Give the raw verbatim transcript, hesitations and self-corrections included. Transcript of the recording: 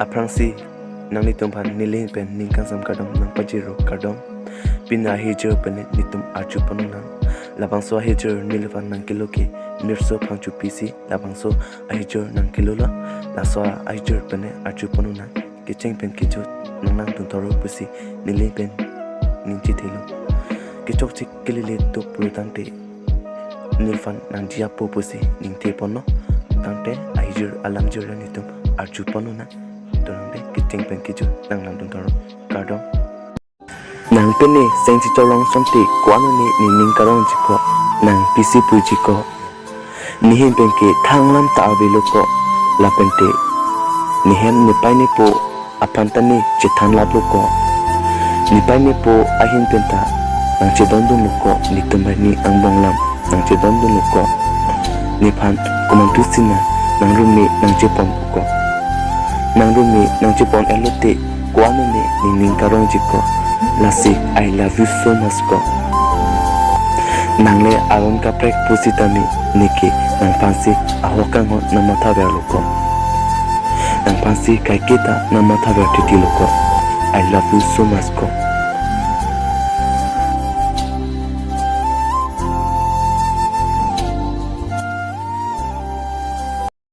Aphrangsi nanglitum aphan neli ahin pen ning kangsam kardom nangpajirlo, kardom. Pini ahijir pen netum arju ponnang. Labangso ahijir neliphan nangkelo ke mirso phangcho pisi, labangso ahijir nangkelolo. Laso ahijir pen arju ponnang. Kecheng pen kejut nanglang dun thorlo pusi neli ahin pen ning chethelo. Kechokche kelele to pulo tangte neliphan nangji apo pusi ning the ponlo. Tangte ahijir alamjir netum arju ponnang. Tangte kecheng pen kejut nanglang dun thorlo, kardom. Nang pine sengsi cholong asonte ko-an ne ning karongji ko, nang pisi puji ko. Nehin pen ke thang alam ta avelo ko, lapente nehem nepei nepo aphan ta ne chethan laplo ko. Nepei nepo ahin pen ta nangchedondunlo ko, netum banghini angbong alam nangchedondunlo ko. Nephan komantu sina nang room ne nangchepon ko. Nang room ne nangchepon-etlo te ko-an ne ning karongji ko. Lasi I love you so much ko. Nang le aron kaprek pusitame neke nangphansi ahok kanghon nangmathaverlo ko. Nangphansi kaiketa nangmathaver titilo ko. I love you so much ko.